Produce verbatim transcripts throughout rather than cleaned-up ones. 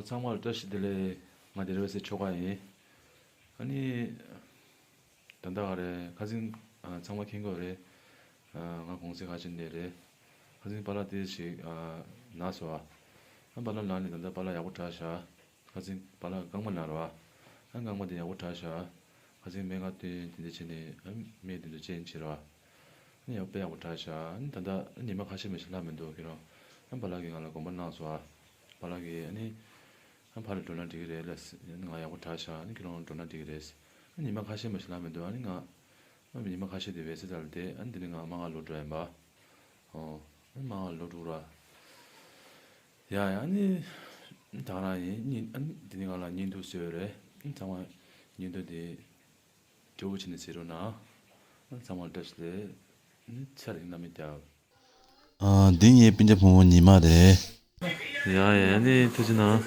ཚང་མར་བཀྲ་ཤིས་བདེ་ལེགས། ང་དེ་རེ་བ་སེ་ཆོ་ག་ཡིན། ཨ་ནི། ད་ལྟ་ག་རེད། ཁ་སང་ཨ་ཚང་མ་མཁྱེན་གྱི་ཡོད་རེད། ཨ་ང་གུང་སེང་ཁ་ཆེ་འདི་རེད། ཁ་སང་པཱ་ལགས་དེ་ཞིག་ཨ་ན་སོང་ཨ། ཨ་པཱ་ལགས་ན་ནི་ད་ལྟ་པཱ་ལགས་ཡག་པོ་དྲག་ཤག་ཁ་སང་པཱ་ལགས་རྐང་པ་ན་རོ་ཨ། ཨ་རྐང་པ་དེ་ཡག་པོ་དྲག་ཤག་ཁ་སང་སྨན་ཁང་བསྟན་དེ་འདྲ་བྱས་ནས་ཨ་སྨན་དེ་ཚོ་ཅན་བྱེད་རོ་ཨ། ཨ་ནི་ཡག་པོ་དཔེ་ཡག་པོ་དྲག་ཤག་ཨ་ནི་ད་ལྟ་ཉི་མ་ཁ་ཤས་མ་ཞིག་ལྷག་མི་འདུག་ཁྱེད་རང་། ཨ་པཱ་ལགས་ཀྱིས་ང་ལ་དགོངས་པ་གནང་སོང་ཨ། པཱ་ལགས་ཀྱིས་ཨ་ནི། ཨ་ཕར་ལ་འགྲོ་ན་འགྲིག་གི་རེད་ལ། ང་ཡག་པོ་དྲག་ཤག་ཨ་ནི་ཁྱེད་རང་འགྲོ་ན་འགྲིག་གི་རེད། ཨ་ཉི་མ་ཁ་ཤས་མ་ཞིག་ལྷག་མི་འདུག་ཨ་ནི་ང་། ཨ་ཉི་མ་ཁ་ཤས་དེ་བས་སེ་ད་ལ་དེ་ཨ་ནི་དེ་ནི་ང་མ་ང་ལོག་འགྲོ་ཡིན་པ། ཨོ། ཨ་ནི་མ་ང་ལོག་འགྲོ་ར། ཡ་ཡ་ཨ་ནི། ད་རང་ཡིན་ཨ་ནི་དེ་ནི་ང་ལ་བརྙན་ཐུང་བཟོས་ཡོད་རེད། ཨ་ནི་ཚང་མ་བརྙན་ཐུང་དེ། སྤྲོ་བོ་བྱས་ནས་གཟིགས་རོགས་གནང་། ཚང་མ་བཀྲ་ཤིས་བདེ་ལེགས། ཚར་རིང་ལ་མི་རྒྱག་ཨ་འདི་ངའི་སྤུན་ཀྱག་བུ་མོ་ཉི་མ་རེད། ཡ་ཡ་ནི་ཐུགས་རྗེ་གནང་།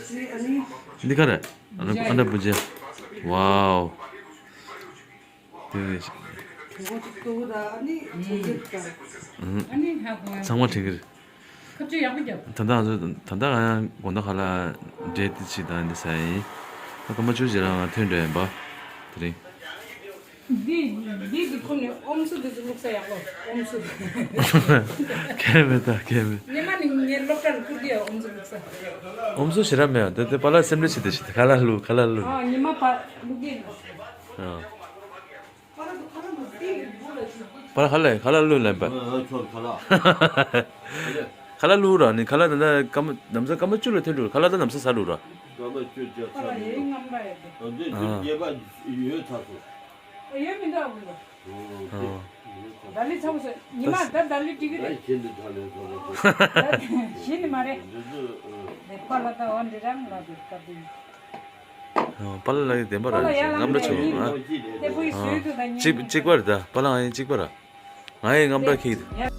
འདི་ག་རེད། ཨ་ཨ་འདྲ་བུ་ཅན། ཝའོ། དེ་རེད། ཚང་མ་དྲན་གི་རེད། ཁ་ཆུ་ཡག་པོ་རྒྱབ། ད་ལྟ་ང་ཚོ་ད་ལྟ་ང་ཡང་དགོང་དག་ཁ་ལག་འབྲས་དེ་ཅིག་དང་འདི་ཟ་ཡིན། ད་སྐར་མ་བཅུ་ཞིག་རང་ང་ཐོན་འགྲོ་ཡིན་པ། དེ་རིང་། འདི་འདི་གི་ཁོ་ནས་ཨོམ་སུ་འདི་ཚོ་བླུགས་ས་ཡག་པོ་ཨོམ་སུ། ཁྱད་མེད་ད་ཁྱད་མེད། ཉི་མ་ནི་ངའི་སློབ་གྲྭར་བསྐུར་གི་ཡ་ཨོམ་སུ་བླུགས་ས། ཨོམ་སུ་ཞེ་དྲག་མེད་ཡ། དེ་དེ་པཱ་ལགས་སེམས་ཁྲལ་བྱེད་དེ་ཞིག་ཁ་ལག་བླུགས་ཁ་ལག་བླུགས། ཨ་ཉི་མ་པ་བླུགས་གི། ཨ། པར་ཁ་ལ་ཁ་ལ་ལོས་ལེན་པ། ཨ་ཁ་ལ། ཁ་ལ་ལུག་ར་ནི་ཁ་ལ་ད་ལྟ་སྐར་མ་ནམ་ས་སྐར་མ་བཅུ་ལ་ཐོན་འགྲོ་ཁ་ལ་ད་ནམ་ས་ས་ལུག་ར། སྐར་མ་བཅུ་བརྒྱ་ཚར་ཡོད། འདི་ཨ་འདི་རྒྱས་པ་ཡོད་ཚར་སོང་། ཡོད་མི་འདུག་ཨ། ད་ལི་ཚ་བོ་ཟེར་ཉི་མ་ད་ད་ལི་ཏི་གི་རེད། ད་ཞི་ནི་མ་རེད། འདི་ཁ་ལ་ད་འོ་འདི་རང་ལ་འདི་སྐབས་འདི། པཱ་ལགས་ལ་ཡི་བདེན་པ་ར་རྔམ་སྐྲག་ཆེ་བ་ཨ། གཅིག་གཅིག་པ་རེད་ད་པཱ་ལགས་ང་ཡི་གཅིག་པ་ར། ང་ཡི་རྔམ་སྐྲག་ཁྱི།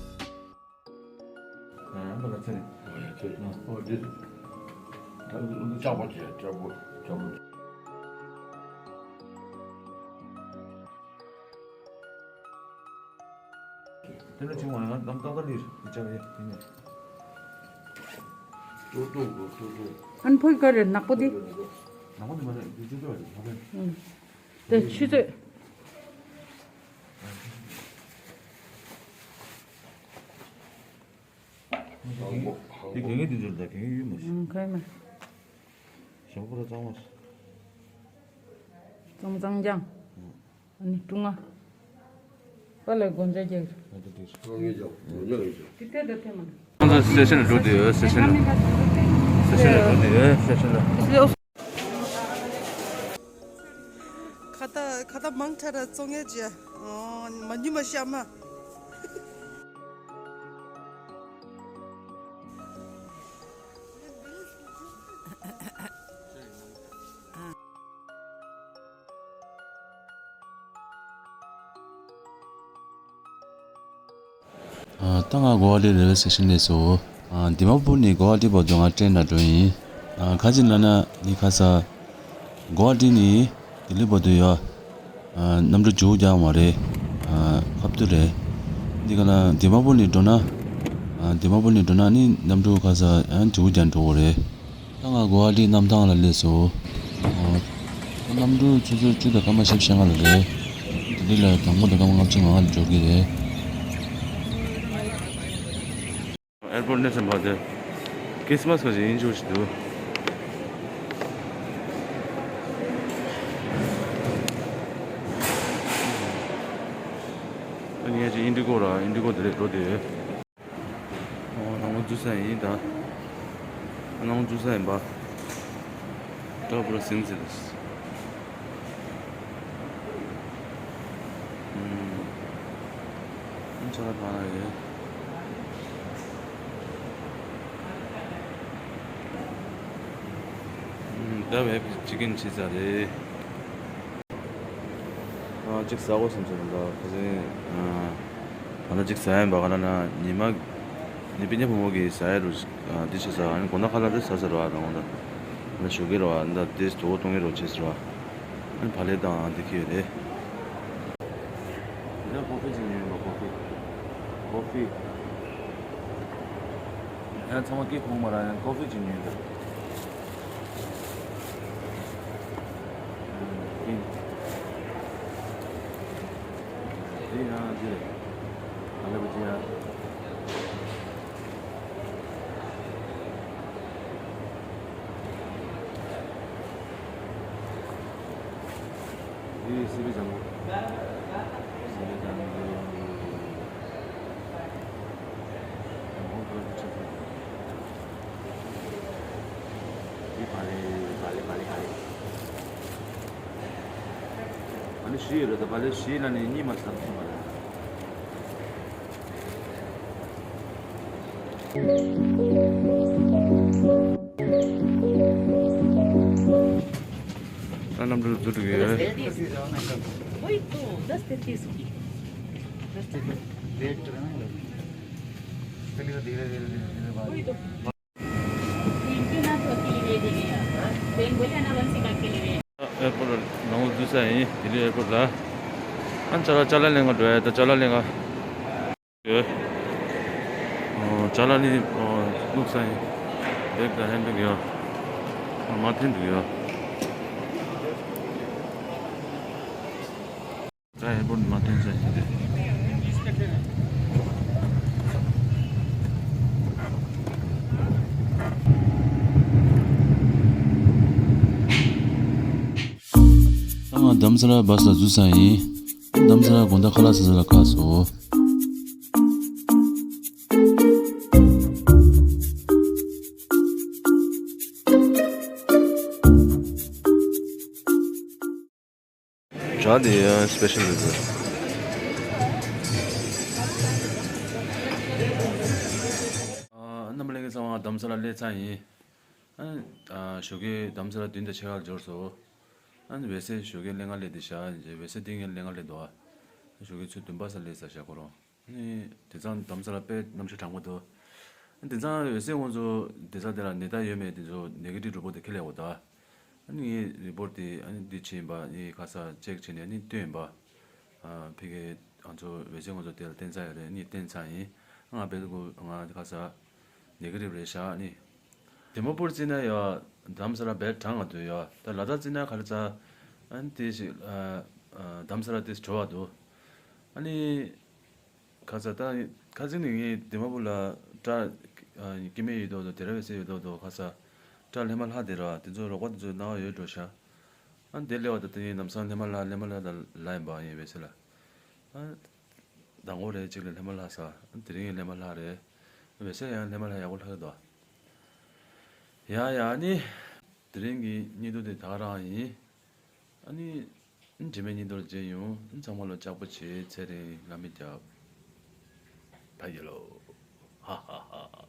དེ་ནས་ཅིག་མ་ང་གཏམ་ཏག་ཏག་ལིར་ཅག་ཡེ་དེ་ནས། ཏུ་ཏུ་གུ་ཏུ་ཏུ། ཨན་ཕོའི་ཀ་རེ་ནག་པོ་དེ། ནག་པོ་དེ་མ་རེད་དེ་ཅི་ཏུ་རེད་ནག་པོ། ཨུམ། དེ་ཆུ་ཚོད། དེ་གན་གི་དེ་ཚོ་ད་གན་གི་ཡོད་མ་ཤེས། ཨུམ་ཁ་མ། ཞང་པོ་ར་གཙང་མ། གཙང་གཙང་རྐྱང་། ཨུམ། ཨ་ནི་ཀྲུང་ཨ། པ་ལས་དགོན་ཆ་རྒྱག་ཨ་ཏི་ཏི། ཏི་ཏི་ཏི་ཏི་མ། ཁོང་ཚོ་སེ་ཤན་ལ་འགྲོ་དུས་ཡོད་སེ་ཤན་ལ། སེ་ཤན་ལ་འགྲོ་དུས་ཡོད་སེ་ཤན་ལ། ཁ་ཏ་ཁ་ཏ་མང་ཁྲ་ར་བཙོང་ཡས་ཅི། ཨོ་མ་ཉུ་མ་ཤ་མ། ཨ་ད་ང་གོ་ཝ་ཊི་རེལ་ཝེ་སི་ཊེ་ཤན་སླེབས་སོང་། ཨ་དི་མ་པུར་ནས་གོ་ཝ་ཊི་བར་དུ་ང་ཊེན་ལ་འགྲོ་ཡིན། ཨ་ག་ཅི་ལབ་ན་ནི་ཁ་ས་གོ་ཝ་ཊི་ནས་ལྡི་ལི་བར་དུ་ཡོད། ཨ་གནམ་གྲུ་མཇུག་རྒྱག་མ་རེད། ཨ་ཁ་ཐུག་རེད། འདི་ག་ལ་དི་མ་པུར་ནས་འགྲོ་ན། ཨ་དི་མ་པུར་ནས་འགྲོ་ན་ནི་གནམ་གྲུ་ཁ་ས་ཨ་མཇུག་རྒྱག་འགྲོ་གི་རེད། ད་ང་གོ་ཝ་ཊི་གནམ་ཐང་ལ་སླེབས་སོང་། ཨ་གནམ་གྲུ་ཆུ་ཚོད་བཅུ་དང་སྐར་མ་ཞེ་ལྔ་ལ་རེད། ལྡི་ལི་ལ་དང་པོ་དང་སྐར་མ་ལྔ་བཅུ་ང་ལྔ་ལ་འབྱོར་གྱི་རེད། ཨེར་པོར་ཊི་གནས་ཚུལ་འབར་ཏེ། ཁྲིས་མས་ག་ཞིག་ཡིན་འཇུག་ཞིག་འདུག་ཨ་ནི་ཡ་ཅི་ཨིན་ཌི་གོ་ར་ཨིན་ཌི་གོ་དེ་རེད་འགྲོ་དེ། ཨོ་ནང་ལོགས་འཛུལ་ས་ཡིན་ད། ནང་ལོགས་འཛུལ་ས་ཡིན་པ། ད་པུ་ར་སིང་ཟེར་དེ། ཨུམ། ཨུམ་ཆ་ལ་གང་ལ་ཡོད། ཨུམ་ད་བེབ་ཅི་ཀན་ཆི་ས་རེད། ཨ་གཅིག་ཟ་དགོས་བསམ་སོང་ད་ཁ་སང་། ཨ་ད་ལྟ་གཅིག་ཟ་ཡིན་པ་ག་ལ་ན་ཉི་མ་ནི་པིན་ཉ་བུ་མོ་གིས་ཟ་ཡ་རུ་འདི་བྱས་ས་ཨ་ནི་དགོང་དག་ཁ་ལག་རེ་ཟ་ཟེར་བ་དང་འོ་ད་ཨ་ནི་ཞོགས་ཀས་རེད་བ་ཨ་ནི་ད་དེ་དོ་བོ་གཏོང་གི་རོགས་བྱས་ཟེར་བ། ཨ་ནི་བག་ལེབ་དང་འདི་ཁྱེར་ཡོད་རེད། འདི་ལ་ཀོ་ཧྥི་ཅིག་ཉོས་ཡིན་པ་ཀོ་ཧྥི། ཀོ་ཧྥི། ཡང་ཚང་མ་སྐད་ཁུག་མ་རག་ཡང་ཀོ་ཧྥི་ཅིག་ཉོས་ཡིན་པ། འདི་ཡང་འདི་རེད། ཨ་ལེ་བ་ཅི་ཡ། འདི་སི་པི་ལྗང་གུ། སི་པི་ལྗང་གུ། ལྗང་གུ་ཀློག་ཆེ་ཆེ། འདི་བ་ལེ་བ་ལེ་བ་ལེ་བ་ལེ། ཨ་ནི་བཞི་ཡོད་རེད་ད། བ་ལེ་བཞི་ལ་ནི་གཉིས་མ་ཚར་ཐུབ་མ་རེད། ད་གནམ་གྲུ་འཛུལ་འགྲོ་གི་ཡོད། वही तो, दस तैंतीस की। दस तैंतीस। वेट करो ना, पहले तो धीरे धीरे धीरे धीरे बाहर। वही तो। इनके ना तो अकेले ले देंगे यार। बेंगोली आना बंद से करके ले रहे हैं। ཨེར་པོར་ནང་འཛུལ་ས་ཡིན། ལྡི་ལི་ཨེར་པོར་ལ། ཨ་ཅ་ལག་ཅ་ལག་ལེན་ག་འགྲོ་ཡ། ད་ཅ་ལག་ལེན་ག་ཡོད། ཨོ་ཅ་ལག་ནི་ཨོ་བླུགས་ས་ཡིན། བེག་དང་ཧན་བེག་ཡོད། ཨ་མ་འཐེན་འདུག་ཡོད། ད་ཨེར་པོར་མ་ཐོན་ས་ཡིན་ཏེ། ད་ང་རྡ་རམ་ས་ལ་བྷ་སི་ལ་འཛུལ་ཚར་ཡིན། རྡ་རམ་ས་ལ་དགོང་དག་ཁ་ལག་ཟ་ས་ལ་ཁག་སོང་། ཇ་དེ་ཡང་སི་པེ་ཤལ་རེད་ཟེར། ཨ་རྣམ་པ་ལྷན་རྒྱས་ཚང་མ་རྡ་རམ་ས་ལ་སླེབས་ཚར་ཡིན། ཨ་ཨ་ཞོགས་ཀས་རྡ་རམ་ས་ལ་བདུན་དང་ཕྱེད་ཀ་ལ་འབྱོར་སོང་། ཨ་ནི་འོད་ཟེར་ཞོགས་ཀས་སླེབས་སྔ་སླེབས་བསྡད་ཤག་འོད་ཟེར་དེ་ངས་སླེབས་སྔ་སླེབས་འདུག་ཨ་ཞོགས་ཀས་ཆུ་ཚོད་བདུན་པ་ཙམ་སླེབས་ཚར་ཤག་ཁོ་རང་། ཨ་ནི་དེང་སང་རྡ་རམ་ས་ལ་དཔེ་གནམ་གཤིས་གྲང་མོ་འདུག་ཨ་དེང་སང་འོད་ཟེར་ཁོང་ཚོ་དེང་སང་དེ་ལ་ནད་རྟགས་ཡོད་མེད་དེ་ཚོ་ནེ་གེ་ཊིབ་རི་པོཊ་དེ་ཁས་ལེན་འོ་ད། ཨ་ནི་ངའི་རི་པོཊ་དེ་ཨ་ནི་འདི་བྱས་ཡིན་པ། ཨ་ནི་ཁ་ས་ཅེག་བྱས་ནས་ཨ་ནི་བཏོན་ཡིན་པ། ཨ་ཕ་གིའི་ང་ཚོ་འོད་ཟེར་ཁོང་ཚོ་དེ་ལ་བསྟན་ཚར་ཡོད་རེད། ཨ་ནི་བསྟན་ཚར་ཡིན། ང་བལ་ཀོ་ང་ཁ་ས་ནེ་གེ་ཊིབ་རེད་ཤག་ཨ་ནི་དི་མ་པུར་བརྩིས་ན་ཡ་རྡ་རམ་ས་ལ་དཔེ་གྲང་ང་འདུག་ཡ། ད་ལ་དྭགས་བརྩིས་ན་ག་རེ་ཚ། ཨ་ནི་དེ་ཞིག་ཨ་ཨ་རྡ་རམ་ས་ལ་དེ་དྲོ་བ་འདུག་ཨ་ནི་ཁ་ས་ད་ཁ་སང་ནས་ངས་དི་མ་པུར་ལ་སྐྲ་ཨ་སྐྱེ་དམན་ཡོད་མདོག་མདོག་དེ་ར་འོད་ཟེར་ཡོད་མདོག་མདོག་ཁ་ས་སྐྲ་ལྷས་མ་ལྷག་དེ་ར། དེ་ཚོ་རོགས་པ་དེ་ཚོ་སྣང་བ་ཡོད་འགྲོ་ཤག་ཨ་དེ་སླེབས་པ་ད་དེ་ངས་ལམ་སང་ལྷས་མ་ལྷག་ལྷས་མ་ལྷག་ད་ལབ་ཡིན་པ་ཡིན། འོད་ཟེར་ལ་ཨ་ཟླ་ངོ་རེ་གཅིག་ལ་ལྷས་མ་ལྷག་ས། ཨ་དེ་རིང་ལྷས་མ་ལྷག་རེད། འོད་ཟེར་ཡང་ལྷས་མ་ལྷག་ཡག་པོ་ལྷག་གི་འདུག་ཡ་ཡ་ཨ་ནི། དེ་རིང་གི་བརྙན་ཐུང་དེ་ད་ག་རང་ཡིན། ཨ་ནི། རྗེས་མའི་བརྙན་ཐུང་ལ་མཇལ་ཡོང་། ཚང་མ་ལ་ལྕགས་པོ་བྱེད། ཚེ་རིང་བླ་མའི་རྒྱབ། ཕ་ཡི་ལོ། ཧ་ཧ་ཧ།